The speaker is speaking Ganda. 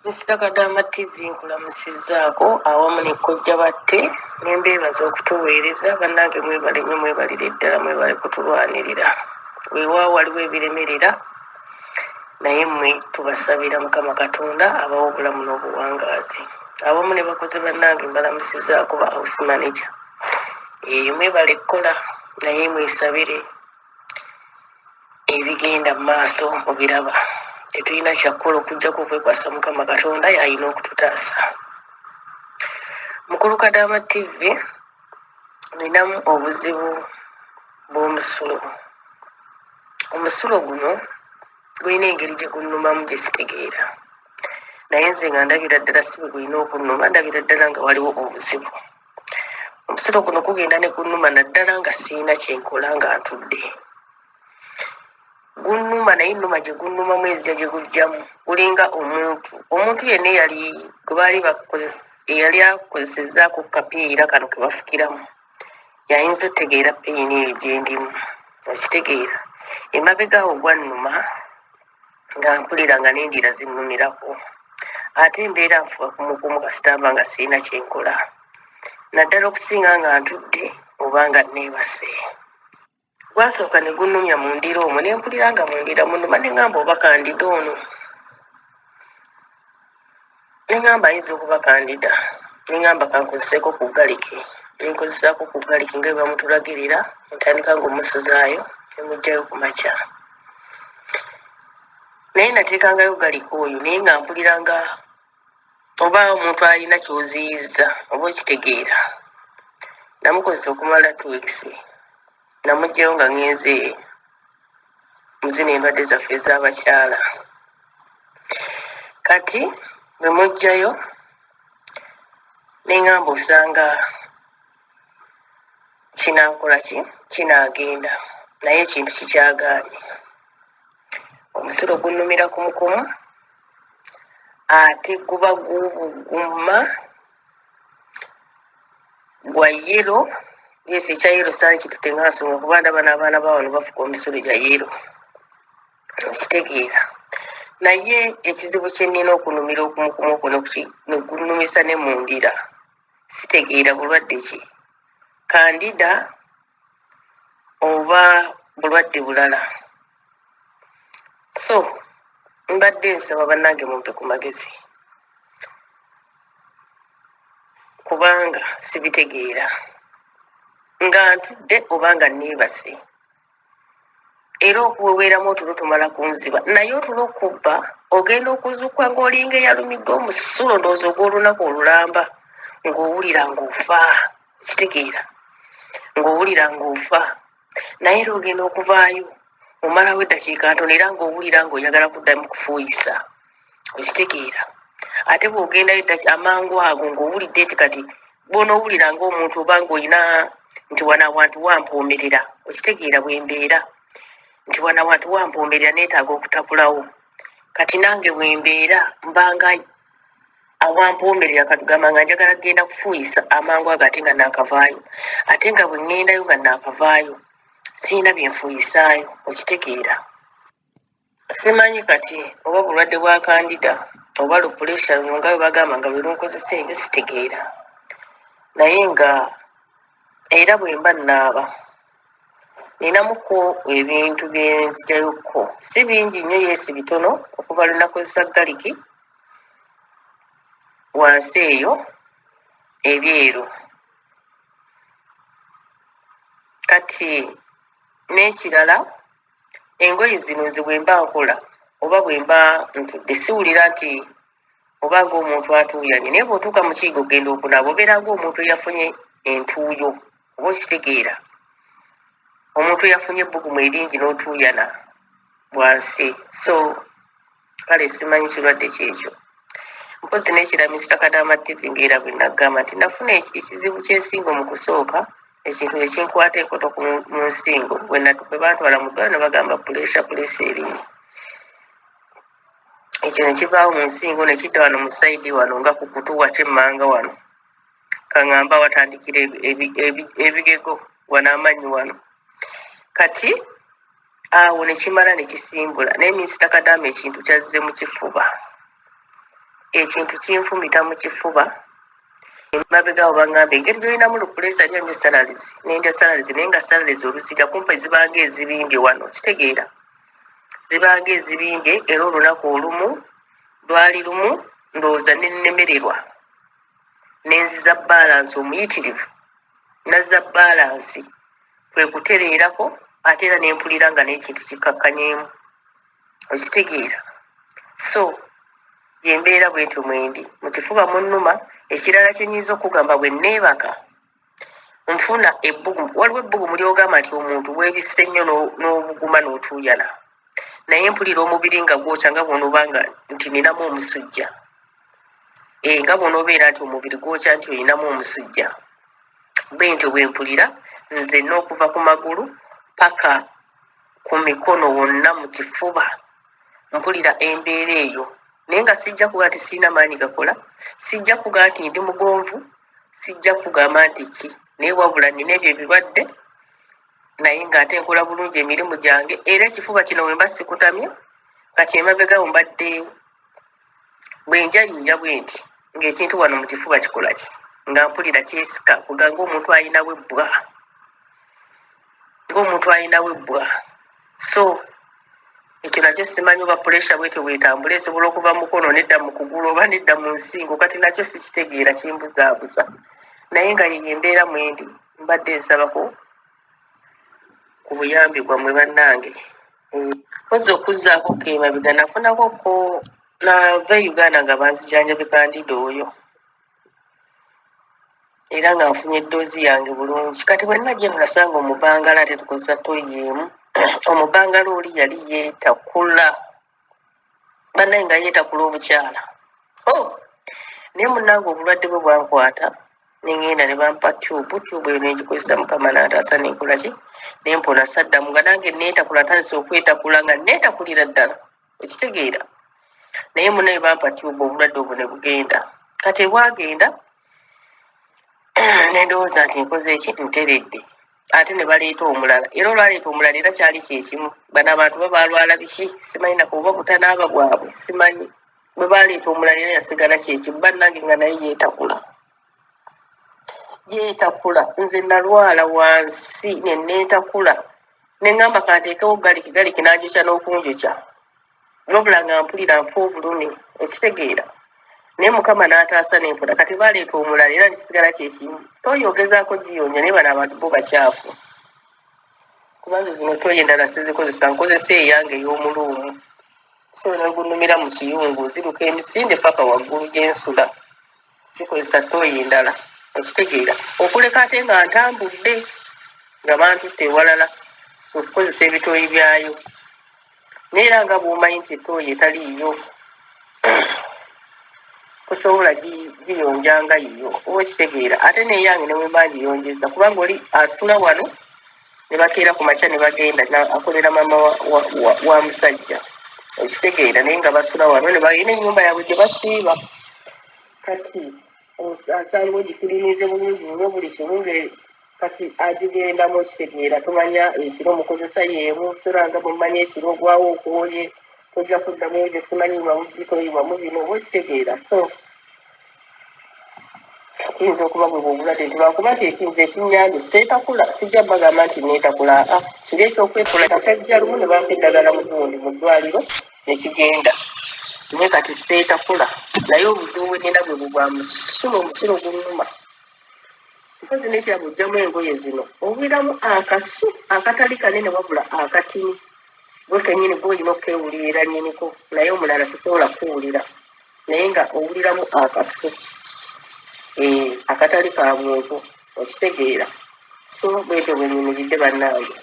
Mister Kadaama TV nkulamusizzaako awamu ne Kojja Batte ne mbeebaza okutuweereza bannange mwebale nnyo mwebalire ddala mwebale kutulwanirira weewaawo waliwo ebiremerera naye mmwe tubasabira Mukama Katonda abawe obulamu n'obuwangaazi awamu ne bakozi bannange mbalamusizzaako ba house manager eyo mwebale kukola naye mwesabire ebigenda mu maaso mubiraba tetulina kyakukola okujjako okwekwasa mukama katonda yalina okututaasa mukulu kadaama tv ninamu obuzibu bw'omusulo omusulo guno gulina engeri gye gunnumamu gye sitegeera naye nze nga ndabira ddala si bwe gulina okunnuma ndabira ddala nga waliwo obuzibu Omusulo guno gugenda ne gunnuma naddala nga sirina kye nkola nga ntudde. Gunnuma naye ennuma gye gunnumamu ezija gye gujjamu gulinga omuntu omuntu yenna eyali gwe baali eyali akozesezzaako ku kapiira kano ke bafukiramu yayinza otegeera peyini eyo gye ndimu okitegeera. Emabega awo gwannuma nga mpulira nga n'endira zinnumirako ate embeera nfuba kumukumu kasita mba nga sirina kye nkola naddala okusinga nga ntudde oba nga neebase. Gwasooka ne gunnumya mu ndira omwo ne mpulira nga mu ndira munnuma ne ŋŋamba oba kandida ono ne ŋŋamba ayinza okuba kandida ne ŋŋamba kankozeseeko ku galiki ne nkozesaako ku galiki nga bwe bamutulagirira ntandika ng'omusuzaayo ne muggyayo ku makya. Naye nateekangayo galiki oyo naye nga mpulira nga oba omuntu alina ky'oziyizza oba okitegeera. Namukozesa okumala 2 weeks namuggyayo nga ŋŋenze mu zino endwadde zaffe ez'abakyala. Kati bwe muggyayo ne ŋŋamba osanga kinaakola ki kinaagenda naye ekintu kikyagaanye. Omusulo gunnumira kumukumu ate guba gubuguma gwa yellow yes ekya yellow saali kitutte nga nsonga kuba ndaba n'abaana ba wano bafuka emisulo gya yellow okitegeera naye ekizibu kye nnina okunumira okumukumu okwo ne gunnumisa ne mu ndira sitegeera bulwadde ki kandida oba bulwadde bulala so mbadde nsaba bannange mumpe ku magezi kubanga sibitegeera nga ntudde oba nga neebase era okuweweeramu otulo tumala kunziba naye otulo okubba ogenda okuzuukuka ng'olinga eyalumiddwa omusulo ndowooza ogw'olunaku olulamba ng'owulira ng'ofa kitegeera ng'owulira ng'ofa naye era ogenda okuvaayo omalawo eddakiika ntono era ng'owulira ng'oyagala kuddamu kufuuyisa okitegeera ate bw'ogendayo eddaki amangu ago ng'owulidde nti kati bw'onoowulira ng'omuntu oba ng'olina nti wano awantu wampoomerera okitegeera bwe mbeera nti wano awantu wampoomerera neetaaga okutakulawo kati nange bwe mbeera mbanga awampoomerera katugamba nga njagala kugenda kufuuyisa amangu ago ate nga naakavaayo ate nga bwe ŋŋendayo nga naakavaayo sirina bye nfuuyisaayo okitegeera. Simanyi kati oba bulwadde bwa kandida oba lupuleesa luno nga bwe bagamba nga lwe lunkozesa ebyo sitegeera naye nga era bwe mba nnaaba ninamuko ebintu bye nzijayokko si bingi nnyo yeesi bitono okuva lwe nakozesa galiki wansi eyo ebyeru kati n'ekirala engoye zino nze bwe mba nkola oba bwe mba ntudde siwulira nti oba ng'omuntu atuuyanye naye bw'otuuka mu kiyigo okugenda okunaaba obeera ng'omuntu eyafunye entuuyo oba okitegeera omuntu eyafunye ebbugumu eringi n'otuuyana bwansi so kale simanyi kirwadde kyekyo mpozi n'ekira Mister Kadaama TV ng'era bwe nagamba nti nafuna ekizibu ky'ensingo mu kusooka ekintu ne kinkwata enkoto mu nsingo bwe bantwala mu ddwaliro ne bagamba puleesa puleesa erinnya ekyo ne kivaawo mu nsingo ne kidda wano mu sayidi wano nga ku kutu wakyemmanga wano kaŋŋamba watandikira ebigego wano amannyi wano kati awo ne kimala ne kisimbula naye minisita Kadaama ekintu kyazze mu kifuba. Ekintu kinfumita mu kifuba. Emabega awo bangamba engeri gy'olinamu lupuleesa lya nnyo salalizi, ne ndya salalizi naye nga salalizi oluzirya kumpi zibanga ezibimbye wano, kitegeera zibanga ezibimbye. Era olunaku olumu lwali lumu ndowooza ne nnemererwa ne nziza baalansi omuyitirivu, nazza baalansi kwe kutereerako ate era ne mpulira nga n'ekintu kikkakkanyeemu, okitegeera. So yembeera bwentyo mwendi, mu kifuba munnuma. Ekirala kye nnyinza okugamba, bwe nneebaka nfuna ebbugumu. Waliwo ebbugumu ly'ogamba nti omuntu weebisse nnyo n'obuguma n'otuuyana, naye mpulira omubiri nga gwokya nga bw'onooba nga nti ninamu omusujja, nga bw'onoobeera nti omubiri gwokya nti olinamu omusujja. Bwentyo bwe mpulira nze n'okuva ku magulu paka ku mikono wonna mu kifuba mpulira embeera eyo. Naye nga sijja kuga nti sirina maanyi gakola, sijja kuga nti ndi mugonvu, sijja kugamba nti ki, naye wabula nina ebyo ebirwadde, naye ng'ate nkola bulungi emirimu gyange. Era ekifuba kino wemba sikutamye, kati emabega mbadde bwe njayuuya bwe nti ng'ekintu wano mu kifuba kikola ki, nga mpulira kyesika kuga ng'omuntu ayinawo ebbwa, ng'omuntu ayinawo ebbwa. So ekyo nakyo simanyi oba puresha bwetyo bwetambula, esobola okuva mukono nedda mu kugulu oba nedda mu nsingo, kati nakyo sikitegeera, kimbuzaabuza. Naye nga yeyo embeera mwendi, mbadde nsabako ku buyambi bwammwe bannange. Mpozi okuzzaako ko emabega, nafunako ko nava e Uganda nga banzijanjabye kandida oyo, era nga nfunye eddoozi yange bulungi. Kati bwe najja eno nasanga omubangala, ate tukozesa toyi emu. Omubangala oli yali yeetakula bannaye, nga yeetakula obukyala. Oh, naye munnange obulwadde bwe bwankwata ne ŋŋenda ne bampa tube, tube eyo nengikozesa, Mukama n'antaasa nenkola ki, nempona, saddamu nga nange neetakula, ntandise okwetakula nga neetakulira ddala, okitegeera. Naye munnaye bampa tube, obulwadde obwo ne bugenda. Kati bwagenda nendowooza nti nkoze eki, nteredde, ate ne baleeta omulala. Era olwaleeta omulala era kyali kyekimu. Bano abantu babalwala biki simanyi, nako oba butanaaba bwabwe simanyi. Bwe baleeta omulala era yasigala kyekimu bannange, nga naye yeetakula yeetakula. Nze nalwala wansi ne neetakula, ne ŋŋamba kanteekewo galiki, galiki n'anjokya n'okunjokya, wabula nga mpulira nfa obulumi, okitegeera. Naye Mukama n'ataasa n'empona. Kati baleeta omulala era nekisigala kyekimu. Toyi ogezaako giyonja, naye bano abantu bo bakyafu, kubanga zino toyi endala sizikozesa, nkozesa eyange ey'omuluumu. So negunumira mu kiyungu, ziruka emisinde paka waggulu gyensula, sikozesa toyi endala, okitegeera. Okuleka ate nga ntambudde nga bantutte ewalala okukozesa ebitooyi byayo. Naye era nga bw'omanyi nti ettooyi etali yiyo tosobola giyonja nga yiyo, oba okitegeera. Ate neyange ne bwemba ngiyonjeza, kubanga oli asula wano ne bakeera ku makya ne bagenda, akolera maama wa musajja, okitegeera, naye nga basula wano ne balina ennyumba yaabwe gye basiiba. Kati asanga ogikirinize bulungi nnyo buli kimu, kati agigendamu, okitegeera. Tumanya ekiro mukozesa yeemu sura nga bwemumanyi ekiro ogwawo okwoye tojja kuddamu ebyo, simanyi yiwamu bitoyiwamu bino, oba okitegeera. So kiyinza okuba bwe bwobulwadde nti lwakuba nti ekintu ekinyambye seetakula, sijja bagamba nti neetakula. Aa, kiri ekyokwekula kyajja lumu ne bampa eddagala mu gundi mu ddwaliro ne kigenda, naye kati seetakula. Naye obuzibu bwe nnina bwe bwa musulo, omusulo gunnuma. Mpozi n'ekirabo ojjamu engoye zino owuliramu akasu akatali kanene wabula akatini, gwe kennyini gwe olina okukewulirira nnyiniko, naye omulala tosobola kuwulira, naye nga owuliramu akasu akatali ka muntu, okitegeera. So bwetyo bwe nyimiridde bannange.